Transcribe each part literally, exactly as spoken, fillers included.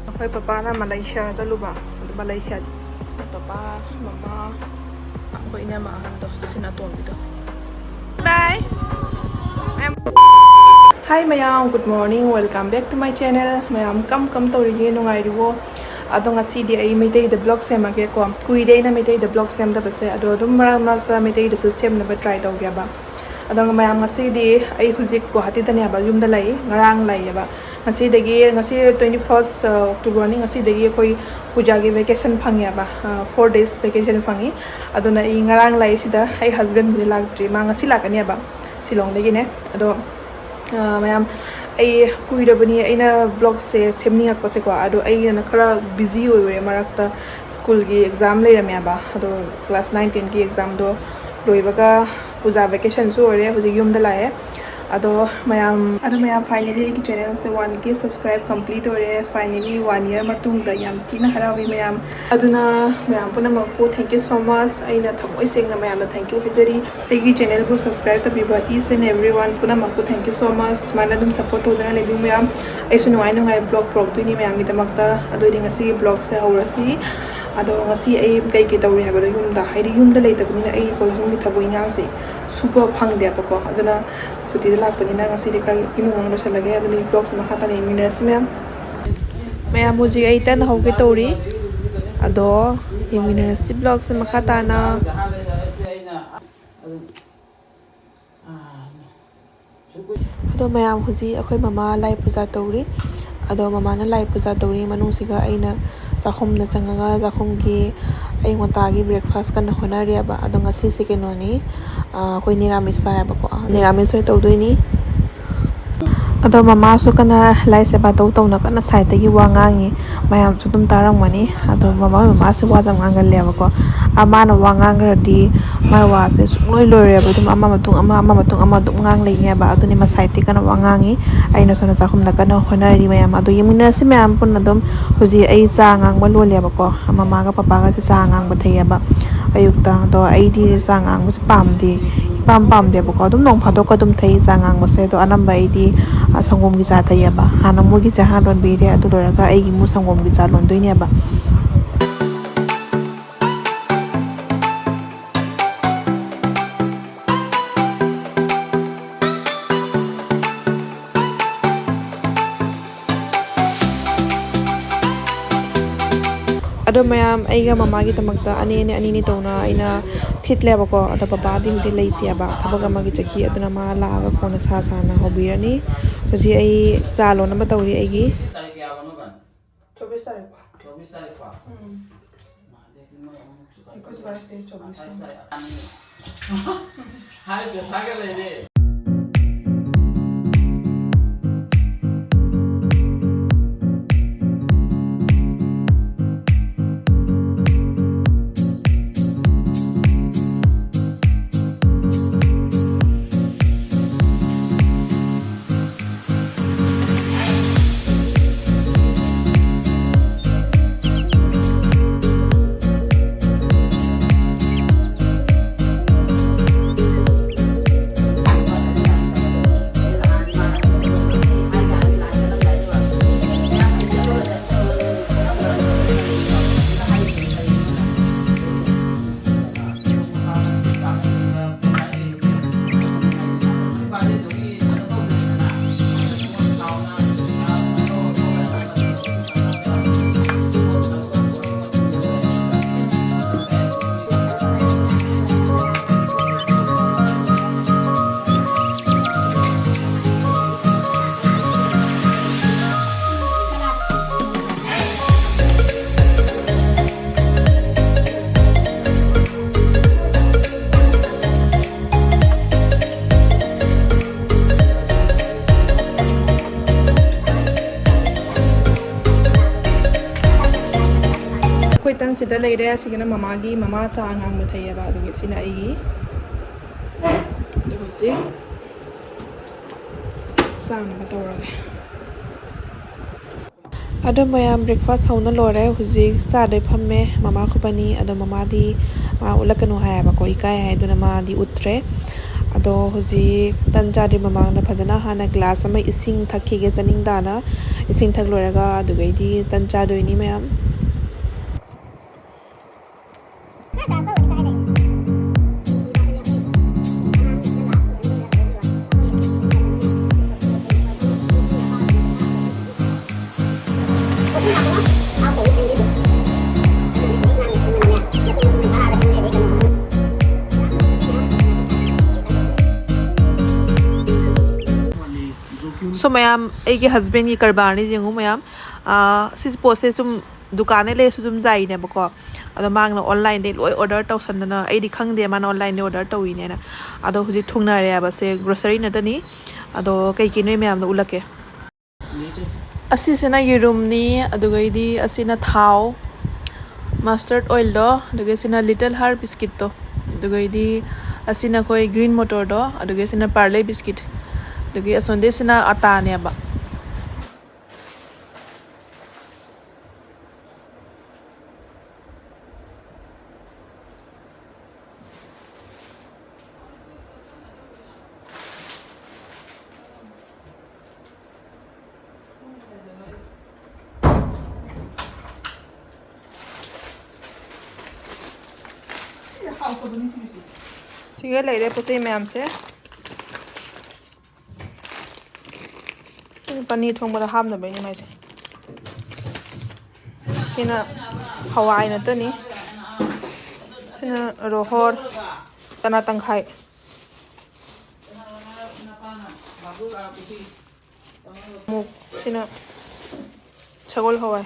ꯑꯩꯈꯣꯏ ꯄꯄꯥꯅ ꯃꯂꯩꯁꯤꯌꯥ ꯆꯠꯂꯨꯕ, ꯑꯗꯨ ꯃꯂꯩꯁꯤꯌꯥ ꯄꯄꯥ, ꯃꯃꯥ, ꯑꯩꯈꯣꯏ ꯏꯅꯝꯃ ꯑꯍꯟꯗꯣ, ꯁꯤꯅ ꯑꯇꯣꯝꯕꯤꯗꯣ꯫ Bye. Hi ꯃꯌꯥꯝ, good morning, welcome back to my channel. ꯃꯌꯥꯝ ꯀꯝ ꯀꯝ ꯇꯧꯔꯤꯒꯦ, ꯅꯨꯡꯉꯥꯏꯔꯤꯕꯣ? ꯑꯗꯣ ꯉꯁꯤꯗꯤ ꯑꯩ ꯃꯩꯇꯩꯗ vlog ꯁꯦꯝꯃꯒꯦꯀꯣ꯫ ꯀꯨꯏꯔꯦ ꯑꯩꯅ ꯃꯩꯇꯩꯗ vlog ꯁꯦꯝꯗꯕꯁꯦ, ꯑꯗꯣ ꯑꯗꯨꯝ ꯃꯔꯛ ꯃꯔꯛꯇ ꯃꯩꯇꯩꯗꯁꯨ ꯁꯦꯝꯅꯕ try ꯇꯧꯒꯦꯕ꯫ ꯑꯗꯣ ꯃꯌꯥꯝ, ꯉꯁꯤꯗꯤ ꯑꯩ ꯍꯧꯖꯤꯛ ꯒꯨꯋꯥꯍꯥꯇꯤꯗꯅꯦꯕ, ꯌꯨꯝꯗ ꯂꯩ, ꯉꯔꯥꯡ ꯂꯩꯌꯦꯕ꯫ ꯉꯁꯤꯗꯒꯤ, ꯉꯁꯤ twenty first Octoberꯅꯤ, ꯉꯁꯤꯗꯒꯤ ꯑꯩꯈꯣꯏ ꯄꯨꯖꯥꯒꯤ vacation ꯐꯪꯉꯦꯕ, four days vacation ꯐꯪꯉꯤ꯫ ꯑꯗꯨꯅ ꯑꯩ ꯉꯔꯥꯡ ꯂꯥꯛꯏꯁꯤꯗ, ꯑꯩ husbandꯕꯨꯗꯤ ꯂꯥꯛꯇ꯭ꯔꯤ, ꯃꯥ ꯉꯁꯤ ꯂꯥꯛꯀꯅꯦꯕ ꯁꯤꯂꯣꯡꯗꯒꯤꯅꯦ꯫ ꯑꯗꯣ ꯑ, ꯃꯌꯥꯝ, ꯑꯩ ꯀꯨꯏꯔꯕꯅꯤ ꯑꯩꯅ vlogꯁꯦ ꯁꯦꯝꯅꯤꯡꯉꯛꯄꯁꯦꯀꯣ, ꯑꯗꯣ ꯑꯩꯅ ꯈꯔ busy ꯑꯣꯏꯔꯨꯔꯦ ꯃꯔꯛꯇ꯫ ꯁ꯭ꯀꯨꯜꯒꯤ exam ꯂꯩꯔꯝꯃꯦꯕ, ꯑꯗꯣ class nine tenꯒꯤ examꯗꯣ ꯂꯣꯏꯕꯒ ꯄꯨꯖꯥ vacationꯁꯨ ꯑꯣꯏꯔꯦ, ꯍꯧꯖꯤꯛ ꯌꯨꯝꯗ ꯂꯥꯛꯑꯦ꯫ ꯑꯗꯣ ꯃꯌꯥꯝ, ꯑꯗꯣ ꯃꯌꯥꯝ, finally ꯑꯩꯒꯤ channelꯁꯦ one K subscribe complete ꯑꯣꯏꯔꯦ꯫ Finally, one year ꯃꯇꯨꯡꯗ ꯌꯥꯝ ꯊꯤꯅ ꯍꯔꯥꯎꯏ ꯃꯌꯥꯝ꯫ ꯑꯗꯨꯅ ꯃꯌꯥꯝ ꯄꯨꯝꯅꯃꯛꯄꯨ thank you so much꯫ ꯑꯩꯅ ꯊꯃꯣꯏ ꯁꯦꯡꯅ ꯃꯌꯥꯝꯗ thank you ꯍꯥꯏꯖꯔꯤ꯫ ꯑꯩꯒꯤ channelꯕꯨ subscribe ꯇꯧꯕꯤꯕ each and everyone ꯄꯨꯝꯅꯃꯛꯄꯨ thank you so much꯫ ꯁꯨꯃꯥꯏꯅ ꯑꯗꯨꯝ support ꯇꯧꯗꯨꯅ ꯂꯩꯕꯤꯌꯨ ꯃꯌꯥꯝ꯫ ꯑꯩꯁꯨ ꯅꯨꯡꯉꯥꯏ ꯅꯨꯡꯉꯥꯏ vlog ꯄꯨꯔꯛꯇꯣꯏꯅꯤ ꯃꯌꯥꯝꯒꯤꯗꯃꯛꯇ꯫ ꯑꯗꯨ ꯑꯣꯏꯗꯤ ꯉꯁꯤꯒꯤ vlogꯁꯦ ꯍꯧꯔꯁꯤ꯫ ꯑꯗꯣ ꯉꯁꯤ ꯑꯩ ꯀꯩ ꯀꯩ ꯇꯧꯔꯤ ꯍꯥꯏꯕꯗꯣ, ꯌꯨꯝꯗ, ꯍꯥꯏꯗꯤ ꯌꯨꯝꯗ ꯂꯩꯇꯕꯅꯤꯅ ꯑꯩ ꯑꯩꯈꯣꯏ ꯌꯨꯝꯒꯤ ꯊꯕꯛ ꯏꯟꯈꯥꯡꯁꯦ ꯁꯨꯕ ꯐꯪꯗꯦꯕꯀꯣ꯫ ꯑꯗꯨꯅ ꯁꯨꯇꯤꯗ ꯂꯥꯛꯄꯅꯤꯅ ꯉꯁꯤꯗꯤ ꯈꯔ ꯏꯃꯨꯡ ꯃꯅꯨꯡ ꯂꯣꯏꯁꯤꯜꯂꯒꯦ꯫ ꯑꯗꯨꯅ vlogꯁꯦ ꯃꯈꯥ ꯇꯥꯅ ꯌꯦꯡꯃꯤꯟꯅꯔꯁꯤ ꯃꯌꯥꯝ꯫ ꯃꯌꯥꯝ, ꯍꯧꯖꯤꯛ ꯑꯩ ꯇꯟ ꯍꯧꯒꯦ ꯇꯧꯔꯤ꯫ ꯑꯗꯣ ꯌꯦꯡꯃꯤꯟꯅꯔꯁꯤ vlogꯁꯦ ꯃꯈꯥ ꯇꯥꯅ꯫ ꯑꯗꯣ ꯃꯌꯥꯝ, ꯍꯧꯖꯤꯛ ꯑꯩꯈꯣꯏ ꯃꯃꯥ ꯂꯥꯏ ꯄꯨꯖꯥ ꯇꯧꯔꯤ꯫ ꯑꯗꯣ ꯃꯃꯥꯅ ꯂꯥꯏ ꯄꯨꯖꯥ ꯇꯧꯔꯤ ꯃꯅꯨꯡꯁꯤꯒ ꯑꯩꯅ ꯆꯥꯛꯈꯨꯝꯗ ꯆꯪꯉꯒ ꯆꯥꯛꯈꯨꯝꯒꯤ ꯑꯌꯨꯛ ꯉꯟꯇꯥꯒꯤ breakfast ꯀꯟꯅ ꯍꯣꯠꯅꯔꯤꯑꯕ꯫ ꯑꯗꯣ ꯉꯁꯤꯁꯦ ꯀꯩꯅꯣꯅꯤ, ꯑ, ꯑꯩꯈꯣꯏ ꯅꯤꯔꯥꯃꯤꯁ ꯆꯥꯏꯌꯦꯕꯀꯣ꯫ ꯅꯤꯔꯥꯃꯤꯁ ꯑꯣꯏꯅ ꯇꯧꯗꯣꯏꯅꯤ꯫ ꯑꯗꯣ ꯃꯃꯥꯁꯨ ꯀꯟꯅ ꯂꯥꯏ ꯁꯦꯕꯥ ꯇꯧ ꯇꯧꯅ ꯀꯟꯅ side ꯇꯒꯤ ꯋꯥ ꯉꯥꯡꯉꯤ꯫ ꯃꯌꯥꯝꯁꯨ ꯑꯗꯨꯝ ꯇꯥꯔꯝꯒꯅꯤ꯫ ꯑꯗꯣ ꯃꯃꯥ, ꯃꯃꯥꯁꯦ ꯋꯥꯁꯦ ꯌꯥꯝ ꯉꯥꯡꯒꯜꯂꯦꯕꯀꯣ꯫ ꯑ, ꯃꯥꯅ ꯋꯥ ꯉꯥꯡꯈ꯭ꯔꯗꯤ ꯃꯥꯏ ꯋꯥꯁꯦ ꯁꯨꯡꯂꯣꯏ ꯂꯣꯏꯔꯣꯏꯕ꯫ ꯑꯗꯨꯝ ꯑꯃ ꯃꯇꯨꯡ ꯑꯃ, ꯑꯃ ꯃꯇꯨꯡ ꯑꯃ ꯑꯗꯨꯝ ꯉꯥꯡ ꯂꯩꯅꯦꯕ꯫ ꯑꯗꯨꯅꯤ ꯃꯁꯥꯏꯗꯤ ꯀꯟꯅ ꯋꯥ ꯉꯥꯡꯉꯤ꯫ ꯑꯩꯅ ꯁꯣꯝꯗ ꯆꯥꯛꯈꯨꯝꯗ ꯀꯟꯅ ꯍꯣꯠꯅꯔꯤ ꯃꯌꯥꯝ꯫ ꯑꯗꯣ ꯌꯦꯡꯃꯤꯟꯅꯔꯁꯤ ꯃꯌꯥꯝ ꯄꯨꯟꯅ ꯑꯗꯨꯝ꯫ ꯍꯧꯖꯤꯛ ꯑꯩ ꯆꯥ ꯉꯥꯡꯕ ꯂꯣꯜꯂꯦꯕꯀꯣ꯫ ꯃꯃꯥꯒ ꯄꯄꯥꯒꯁꯦ ꯆꯥ ꯉꯥꯡꯕ ꯊꯛꯑꯦꯕ ꯑꯌꯨꯛꯇ꯫ ꯑꯗꯣ ꯑꯩꯗꯤ ꯆꯥ ꯉꯥꯡꯕꯁꯦ ꯄꯥꯝꯗꯦ꯫ ꯄꯥꯝ ꯄꯥꯝꯗꯦꯕꯀꯣ꯫ ꯑꯗꯨꯝ ꯅꯣꯡ ꯐꯥꯗꯣꯛꯀ ꯑꯗꯨꯝ ꯊꯛꯏ ꯆꯥ ꯉꯥꯡꯕꯁꯦ꯫ ꯑꯗꯣ ꯑꯅꯝꯕ ꯑꯩꯗꯤ, ꯑ, ꯁꯪꯒꯣꯝꯒꯤ ꯆꯥ ꯊꯛꯑꯦꯕ꯫ ꯍꯥꯟꯅ ꯃꯣꯏꯒꯤ ꯆꯥ ꯍꯥꯟꯅ ꯂꯣꯟꯕꯤꯔꯦ, ꯑꯗꯨ ꯂꯣꯏꯔꯒ ꯑꯩꯒꯤ ꯑꯃꯨꯛ ꯁꯪꯒꯣꯝꯒꯤ ꯆꯥ ꯂꯣꯟꯗꯣꯏꯅꯦꯕ꯫ ꯑꯗꯣ ꯃꯌꯥꯝ, ꯑꯩꯒ ꯃꯃꯥꯒꯤꯗꯃꯛꯇ ꯑꯅꯤ ꯑꯅꯤ, ꯑꯅꯤ ꯑꯅꯤ ꯇꯧꯅ ꯑꯩꯅ ꯊꯤꯠꯂꯦꯕꯀꯣ꯫ ꯑꯗꯣ ꯕꯕꯥꯗꯤ ꯍꯧꯖꯤꯛ ꯂꯩꯇꯦꯕ, ꯊꯕꯛ ꯑꯃꯒꯤ ꯆꯠꯈꯤ꯫ ꯑꯗꯨꯅ ꯃꯥ ꯂꯥꯛꯑꯒ ꯀꯣꯟꯅ ꯁꯥ ꯁꯥꯅ ꯍꯧꯕꯤꯔꯅꯤ꯫ ꯍꯧꯖꯤꯛ ꯑꯩ ꯆꯥ ꯂꯣꯟꯅꯕ ꯇꯧꯔꯤ ꯑꯩꯒꯤ꯫ ꯆꯧꯕꯤꯁ ꯇꯥꯔꯤꯛ ꯀꯣ? ꯎꯝ꯫ ꯏꯀꯨꯁ ꯕꯥꯏꯁ ꯇꯥꯔꯤꯛ ꯆꯧꯕꯤꯁ꯫ ꯍꯥꯏ ꯄꯩꯁꯥꯒ ꯂꯩꯔꯦ꯫ ꯑꯩꯈꯣꯏ ꯇꯟꯁꯤꯗ ꯂꯩꯔꯦ꯫ ꯑꯁꯤꯒꯤꯅ ꯃꯃꯥꯒꯤ, ꯃꯃꯥ ꯆꯥ ꯑꯉꯥꯡꯕ ꯊꯛꯑꯦꯕ, ꯑꯗꯨꯒꯤ ꯁꯤꯅ ꯑꯩꯒꯤ꯫ ꯑꯗꯨ ꯍꯧꯖꯤꯛ ꯆꯥꯅꯕ ꯇꯧꯔꯒꯦ꯫ ꯑꯗꯣ ꯃꯌꯥꯝ, breakfast ꯍꯧꯅ ꯂꯣꯏꯔꯦ꯫ ꯍꯧꯖꯤꯛ ꯆꯥꯗꯣꯏ ꯐꯝꯃꯦ꯫ ꯃꯃꯥ ꯈꯣꯏꯕꯥꯅꯤ꯫ ꯑꯗꯣ ꯃꯃꯥꯗꯤ ꯃꯥ ꯎꯠꯂꯛꯀꯅꯨ ꯍꯥꯏꯌꯦꯕꯀꯣ, ꯏꯀꯥꯏ ꯍꯥꯏꯗꯨꯅ ꯃꯥꯗꯤ ꯎꯠꯇ꯭ꯔꯦ꯫ ꯑꯗꯣ ꯍꯧꯖꯤꯛ ꯇꯟ ꯆꯥꯗ꯭ꯔꯤ ꯃꯃꯥꯡꯗ ꯐꯖꯅ ꯍꯥꯟꯅ glass ꯑꯃ ꯏꯁꯤꯡ ꯊꯛꯈꯤꯒꯦ ꯆꯥꯅꯤꯡ ꯇꯥꯅ꯫ ꯏꯁꯤꯡ ꯊꯛ ꯂꯣꯏꯔꯒ ꯑꯗꯨꯒꯩꯗꯤ ꯇꯟ ꯆꯥꯗꯣꯏꯅꯤ ꯃꯌꯥꯝ꯫ So ꯃꯌꯥꯝ, ꯑꯩꯒꯤ husbandꯀꯤ ꯀꯔꯕꯥꯔꯅꯤ ꯌꯦꯡꯉꯨ ꯃꯌꯥꯝ꯫ ꯑꯥ, ꯁꯤꯁꯦ ꯄꯣꯠꯁꯦ ꯁꯨꯝ ꯗꯨꯀꯥꯟꯗꯩ ꯂꯩꯔꯁꯨ ꯑꯗꯨꯝ ꯌꯥꯏꯅꯦꯕꯀꯣ꯫ ꯑꯗꯣ ꯃꯥꯅ onlineꯗꯩ ꯂꯣꯏ order ꯇꯧꯁꯟꯗꯅ, ꯑꯩꯗꯤ ꯈꯪꯗꯦ ꯃꯥꯅ onlineꯗꯩ order ꯇꯧꯋꯤꯅꯦꯅ꯫ ꯑꯗꯣ ꯍꯧꯖꯤꯛ ꯊꯨꯡꯅꯔꯦꯕꯁꯦ, grocery ꯅꯠꯇꯅꯤ꯫ ꯑꯗꯣ ꯀꯩ ꯀꯩꯅꯣ ꯃꯌꯥꯝꯗꯣ ꯎꯠꯂꯛꯀꯦ꯫ ꯑꯁꯤꯁꯤꯅ ꯌꯦꯔꯨꯝꯅꯤ, ꯑꯗꯨꯒꯩꯗꯤ ꯑꯁꯤꯅ ꯊꯥꯎ, mustard oilꯗꯣ, ꯑꯗꯨꯒ ꯁꯤꯅ Little Heart biscuitꯇꯣ, ꯑꯗꯨꯒꯩꯗꯤ ꯑꯁꯤꯅ ꯑꯩꯈꯣꯏ Green Motorꯗꯣ, ꯑꯗꯨꯒ ꯁꯤꯅ Parle biscuit, ꯑꯗꯨꯒꯤ ꯑꯁꯣꯝꯗꯩꯁꯤꯅ ꯑꯇꯥꯅꯦꯕ꯫ ꯁꯤꯒ ꯂꯩꯔꯦ ꯄꯣꯠ ꯆꯩ ꯃꯌꯥꯝꯁꯦ꯫ ꯄꯅꯤꯔ ꯊꯣꯡꯕꯗ ꯍꯥꯞꯅꯕꯩꯅꯦ ꯃꯥꯏꯁꯦ꯫ ꯁꯤꯅ ꯍꯋꯥꯏ ꯅꯠꯇꯅꯤ꯫ ꯁꯤꯅ ꯔꯣꯍꯣꯔ, ꯆꯅꯥ ꯇꯪꯈꯥꯏ꯫ ꯃꯨꯛ, ꯁꯤꯅ ꯁꯒꯣꯜ ꯍꯋꯥꯏ꯫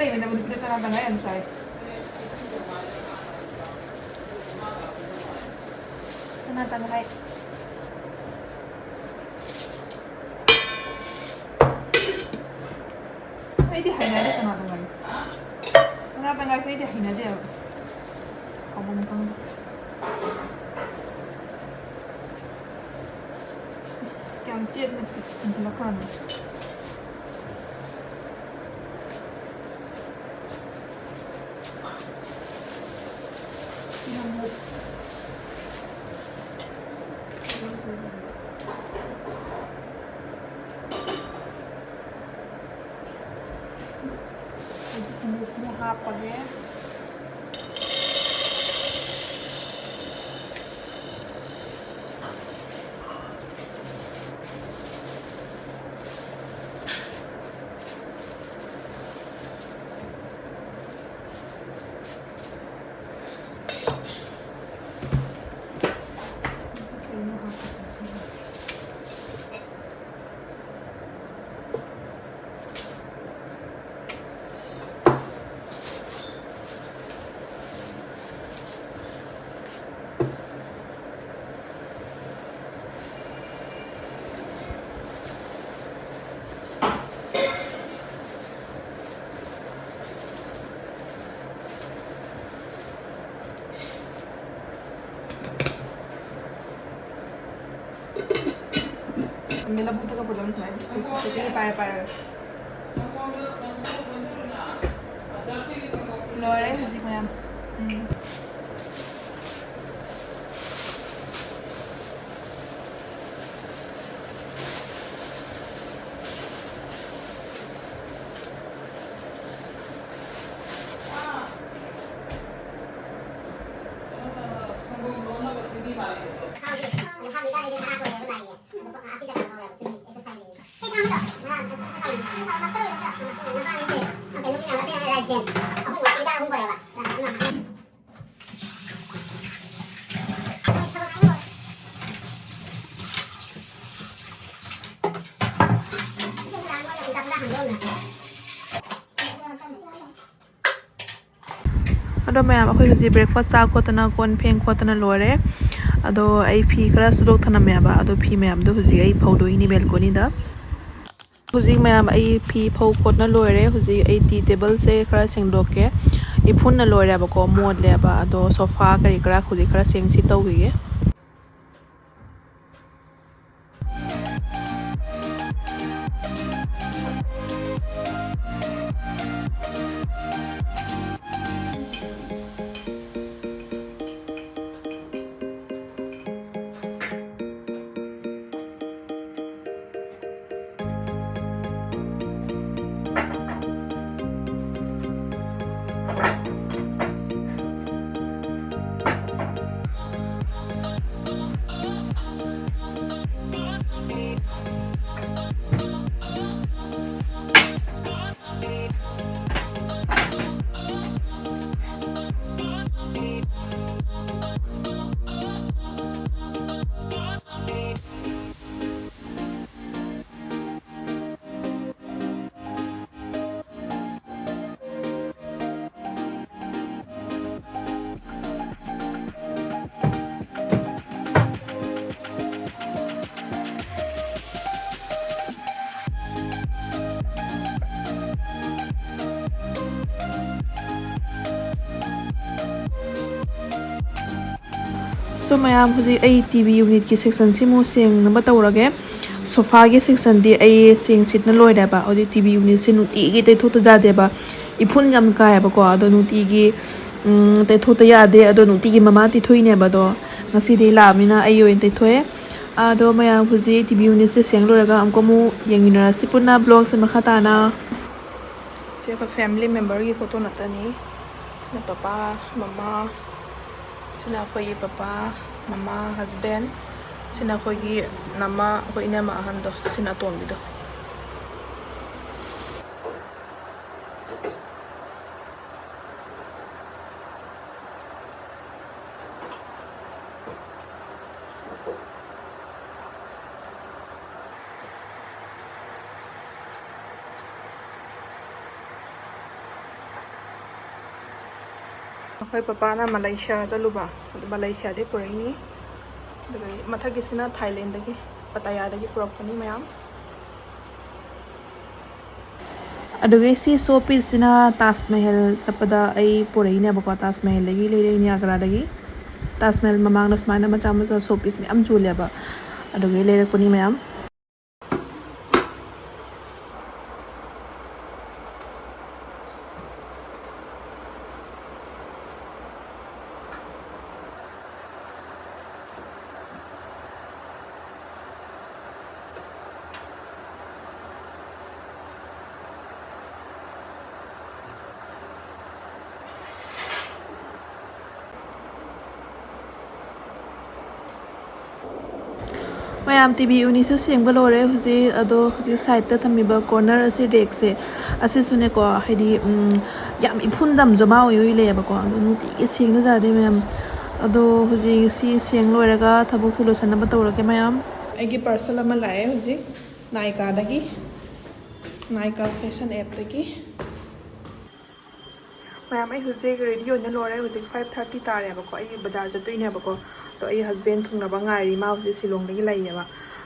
ꯂꯩꯔꯦꯅꯦ, ꯃꯅꯤꯄꯨꯔꯗ ꯆꯅꯥ ꯇꯪꯈꯥꯏ ꯌꯥꯝ ꯆꯥꯏ꯫ ꯆꯅꯥ ꯇꯪꯈꯥꯏ꯫ ꯑꯩꯗꯤ ꯍꯩꯅꯗꯦ ꯆꯅꯥ ꯇꯪꯈꯥꯏ꯫ ꯆꯅꯥ ꯇꯪꯈꯥꯏꯁꯦ ꯑꯩꯗꯤ ꯍꯩꯅꯗꯦꯕ꯫ ꯍꯥꯎꯐꯝ ꯈꯪꯗꯦ꯫ ꯏꯁ, ꯀꯌꯥꯝ ꯆꯦꯠꯅ ꯊꯤꯟꯖꯤꯜꯂꯛꯈ꯭ꯔꯕꯅꯣ꯫ ꯍꯧꯖꯤꯛ ꯑꯃꯨꯛ ꯍꯥꯞꯄꯒꯦ꯫ ꯂꯧꯕꯨꯛꯇꯒ ꯄꯨꯂꯞ ꯊꯣꯛꯑꯦ꯫ ꯁꯤꯗꯒꯤ ꯄꯥꯏꯔ ꯄꯥꯏꯔꯒ꯫ ꯂꯣꯏꯔꯦ ꯍꯧꯖꯤꯛ ꯃꯌꯥꯝ꯫ ꯎꯝ꯫ ꯑꯗꯣ ꯃꯌꯥꯝ, ꯑꯩꯈꯣꯏ ꯍꯧꯖꯤꯛ breakfast ꯆꯥ ꯈꯣꯠꯇꯅ, ꯀꯣꯟ ꯐꯦꯡ ꯈꯣꯠꯇꯅ ꯂꯣꯏꯔꯦ꯫ ꯑꯗꯣ ꯑꯩ ꯐꯤ ꯈꯔ ꯁꯨꯗꯣꯛ ꯊꯅꯝꯃꯦꯕ, ꯑꯗꯣ ꯐꯤ ꯃꯌꯥꯝꯗꯣ ꯍꯧꯖꯤꯛ ꯑꯩ ꯐꯧꯗꯣꯛꯏꯅꯤ balcony ꯗ꯫ ꯍꯧꯖꯤꯛ ꯃꯌꯥꯝ, ꯑꯩ ꯐꯤ ꯐꯧ ꯈꯣꯠꯅ ꯂꯣꯏꯔꯦ꯫ ꯍꯧꯖꯤꯛ ꯑꯩ tea table ꯁꯦ ꯈꯔ ꯁꯦꯡꯗꯣꯛꯀꯦ꯫ ꯏꯐꯨꯟꯅ ꯂꯣꯏꯔꯦꯕꯀꯣ, ꯃꯣꯠꯂꯦꯕ꯫ ꯑꯗꯣ sofa ꯀꯔꯤ ꯀꯔꯥ ꯍꯧꯖꯤꯛ ꯈꯔ ꯁꯦꯡꯁꯤ ꯇꯧꯈꯤꯒꯦ꯫ So ꯃꯌꯥꯝ, ꯍꯧꯖꯤꯛ ꯑꯩ TV unit ꯀꯤ section ꯁꯤꯃꯨꯛ ꯁꯦꯡꯅꯕ ꯇꯧꯔꯒꯦ꯫ Sofa ꯒꯤ section ꯗꯤ ꯑꯩ ꯁꯦꯡ ꯁꯤꯠꯅ ꯂꯣꯏꯔꯦꯕ꯫ ꯍꯧꯖꯤꯛ TV unit ꯁꯦ ꯅꯨꯡꯇꯤꯒꯤ ꯇꯩꯊꯣꯛꯇ ꯌꯥꯗꯦꯕ꯫ ꯏꯐꯨꯟ ꯌꯥꯝ ꯀꯥꯏꯌꯦꯕꯀꯣ꯫ ꯑꯗꯣ ꯅꯨꯡꯇꯤꯒꯤ, ꯎꯝ, ꯇꯩꯊꯣꯛꯇ ꯌꯥꯗꯦ꯫ ꯑꯗꯣ ꯅꯨꯡꯇꯤꯒꯤ ꯃꯃꯥ ꯇꯩꯊꯣꯛꯏꯅꯦꯕ꯫ ꯑꯗꯣ ꯉꯁꯤꯗꯤ ꯂꯥꯛꯑꯃꯤꯅ ꯑꯩ ꯑꯣꯏꯅ ꯇꯩꯊꯣꯛꯑꯦ꯫ ꯑꯗꯣ ꯃꯌꯥꯝ, ꯍꯧꯖꯤꯛ TV unit ꯁꯦ ꯁꯦꯡ ꯂꯣꯏꯔꯒ ꯑꯃꯨꯛꯀ ꯑꯃꯨꯛ ꯌꯦꯡꯃꯤꯟꯅꯔꯁꯤ ꯄꯨꯟꯅ vlog ꯁꯦ ꯃꯈꯥ ꯇꯥꯅ꯫ ꯁꯤ ꯑꯩꯈꯣꯏ family member ꯒꯤ photo ꯉꯥꯛꯇꯅꯤ꯫ ꯄꯄꯥ, ꯃꯃꯥ, ꯁꯤꯅ ꯑꯩꯈꯣꯏꯒꯤ ꯄꯄꯥ, ꯃꯃꯥ, husband, ꯁꯤꯅ ꯑꯩꯈꯣꯏꯒꯤ ꯅꯃꯥ, ꯑꯩꯈꯣꯏ ꯏꯅꯝꯃ ꯑꯍꯟꯗꯣ, ꯁꯤꯅ ꯑꯇꯣꯝꯕꯤꯗꯣ꯫ ꯑꯩꯈꯣꯏ ꯄꯄꯥꯅ ꯃꯂꯦꯁꯤꯌꯥ ꯆꯠꯂꯨꯕ, ꯑꯗꯨ ꯃꯂꯦꯁꯤꯌꯥꯗꯒꯤ ꯄꯨꯔꯛꯏꯅꯤ꯫ ꯑꯗꯨꯒ ꯃꯊꯛꯀꯤꯁꯤꯅ ꯊꯥꯏꯂꯦꯟꯗꯒꯤ, ꯄꯇꯥꯌꯥꯗꯒꯤ ꯄꯨꯔꯛꯄꯅꯤ ꯃꯌꯥꯝ꯫ ꯑꯗꯨꯒꯤ ꯁꯤ ꯁꯣ ꯄꯤꯁꯁꯤꯅ ꯇꯥꯖ ꯃꯍꯜ ꯆꯠꯄꯗ ꯑꯩ ꯄꯨꯔꯛꯏꯅꯦꯕꯀꯣ, ꯇꯥꯖ ꯃꯍꯜꯗꯒꯤ ꯂꯩꯔꯛꯏꯅꯦ, ꯑꯒ꯭ꯔꯥꯗꯒꯤ꯫ ꯇꯥꯖ ꯃꯍꯜ ꯃꯃꯥꯡꯗ ꯁꯨꯃꯥꯏꯅ ꯃꯆꯥ ꯃꯆꯥ ꯁꯣ ꯄꯤꯁ ꯃꯌꯥꯝ ꯌꯣꯜꯂꯦꯕ, ꯑꯗꯨꯒꯤ ꯂꯩꯔꯛꯄꯅꯤ ꯃꯌꯥꯝ꯫ ꯃꯌꯥꯝ, ꯇꯤ ꯚꯤ ꯎꯅꯤꯁꯨ ꯁꯦꯡꯕ ꯂꯣꯏꯔꯦ ꯍꯧꯖꯤꯛ꯫ ꯑꯗꯣ ꯍꯧꯖꯤꯛ ꯁꯥꯏꯠꯇ ꯊꯝꯃꯤꯕ ꯀꯣꯔꯅꯔ ꯑꯁꯤ, ꯔꯦꯛꯁꯦ, ꯑꯁꯤꯁꯨꯅꯦꯀꯣ, ꯍꯥꯏꯗꯤ, ꯎꯝ, ꯌꯥꯝ ꯏꯐꯨꯟ ꯖꯝ ꯖꯃꯥ ꯑꯣꯏ ꯑꯣꯏ ꯂꯩꯌꯦꯕꯀꯣ꯫ ꯑꯗꯣ ꯅꯨꯡꯇꯤꯒꯤ ꯁꯦꯡꯗ ꯌꯥꯗꯦ ꯃꯌꯥꯝ꯫ ꯑꯗꯣ ꯍꯧꯖꯤꯛ ꯁꯤ ꯁꯦꯡ ꯂꯣꯏꯔꯒ ꯊꯕꯛꯁꯦ ꯂꯣꯏꯁꯟꯅꯕ ꯇꯧꯔꯒꯦ ꯃꯌꯥꯝ꯫ ꯑꯩꯒꯤ ꯄꯥꯔꯁꯦꯜ ꯑꯃ ꯂꯥꯛꯑꯦ ꯍꯧꯖꯤꯛ ꯅꯥꯏꯀꯥꯗꯒꯤ, ꯅꯥꯏꯀꯥ ꯐꯦꯁꯟ ꯑꯦꯞꯇꯒꯤ꯫ ꯃꯌꯥꯝ, ꯑꯩ ꯍꯧꯖꯤꯛ ꯔꯦꯗꯤ ꯑꯣꯏꯅ ꯂꯣꯏꯔꯦ꯫ ꯍꯧꯖꯤꯛ ꯐꯥꯏꯚ ꯊꯥꯔꯇꯤ ꯇꯥꯔꯦꯕꯀꯣ꯫ ꯑꯩ ꯕꯖꯥꯔ ꯆꯠꯇꯣꯏꯅꯦꯕꯀꯣ꯫ ꯑꯗꯣ ꯑꯩ ꯍꯁꯕꯦꯟ ꯊꯨꯡꯅꯕ ꯉꯥꯏꯔꯤ꯫ ꯃꯥ ꯍꯧꯖꯤꯛ ꯁꯤꯂꯣꯡꯗꯒꯤ ꯂꯩꯌꯦꯕ꯫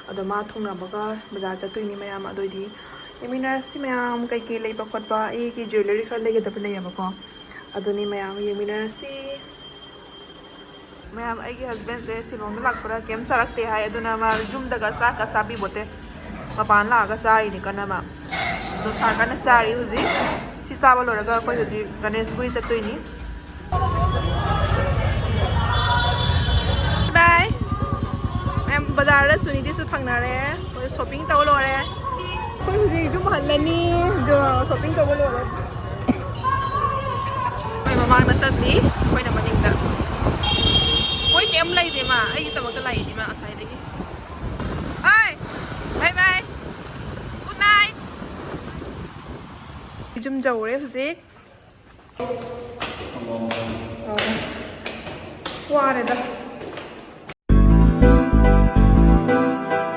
ꯑꯗꯣ ꯃꯥ ꯊꯨꯡꯅꯕꯒ ꯕꯖꯥꯔ ꯆꯠꯇꯣꯏꯅꯤ ꯃꯌꯥꯝ꯫ ꯑꯗꯨꯑꯣꯏꯗꯤ ꯌꯦꯡꯃꯤꯟꯅꯔꯁꯤ ꯃꯌꯥꯝ, ꯀꯩꯀꯩ ꯂꯩꯕ ꯈꯣꯠꯄ꯫ ꯑꯩꯒꯤ ꯖ꯭ꯋꯦꯂꯔꯤ ꯈꯔ ꯂꯩꯒꯗꯕ ꯂꯩꯌꯦꯕꯀꯣ꯫ ꯑꯗꯨꯅꯤ ꯃꯌꯥꯝ, ꯌꯦꯡꯃꯤꯟꯅꯔꯁꯤ꯫ ꯃꯌꯥꯝ, ꯑꯩꯒꯤ ꯍꯁꯕꯦꯟꯁꯦ ꯁꯤꯂꯣꯡꯗ ꯂꯥꯛꯄꯗ ꯀꯩꯝ ꯆꯥꯔꯛꯇꯦ ꯍꯥꯏ꯫ ꯑꯗꯨꯅ ꯃꯥ ꯌꯨꯝꯗꯒ ꯆꯥꯛꯀ ꯆꯥꯕꯤꯕꯣꯠꯇꯦ꯫ ꯃꯄꯥꯟ ꯂꯥꯛꯑꯒ ꯆꯥꯔꯤꯅꯤ ꯀꯟꯅ ꯃꯥ꯫ ꯗꯣꯁꯥ ꯀꯟꯅ ꯆꯥꯔꯤ ꯍꯧꯖꯤꯛ꯫ ꯁꯤ ꯆꯥꯕ ꯂꯣꯏꯔꯒ ꯑꯩꯈꯣꯏ ꯍꯧꯖꯤꯛ ꯒꯅꯦꯁꯒꯨꯔꯤ ꯆꯠꯇꯣꯏꯅꯤ꯫ ꯕꯥꯏ꯫ ꯃꯌꯥꯝ, ꯕꯖꯥꯔꯗ ꯁꯨꯅꯤꯗꯤꯁꯨ ꯐꯪꯅꯔꯦ꯫ ꯑꯩꯈꯣꯏ ꯁꯣꯄꯤꯡ ꯇꯧꯕ ꯂꯣꯏꯔꯦ꯫ ꯑꯩꯈꯣꯏ ꯍꯧꯖꯤꯛ ꯌꯨꯝ ꯍꯜꯂꯅꯤ꯫ ꯑꯗꯣ ꯁꯣꯄꯤꯡ ꯇꯧꯕ ꯂꯣꯏꯔꯦ꯫ ꯑꯩꯈꯣꯏ ꯃꯃꯥꯡꯗ ꯆꯠꯂꯤ, ꯑꯩꯈꯣꯏꯅ ꯃꯅꯤꯡꯗ꯫ ꯃꯣꯏ ꯀꯩꯝ ꯂꯩꯇꯦ ꯃꯥ, ꯑꯩꯒꯤꯗꯃꯛꯇ ꯂꯥꯛꯏꯅꯤ ꯃꯥ ꯉꯁꯥꯏꯗꯒꯤ꯫ Bye! Bye bye! Good night! ꯌꯨꯝ ꯌꯧꯔꯦ ꯍꯧꯖꯤꯛ꯫ ꯑꯣ꯫ ꯋꯥꯔꯦꯗ꯫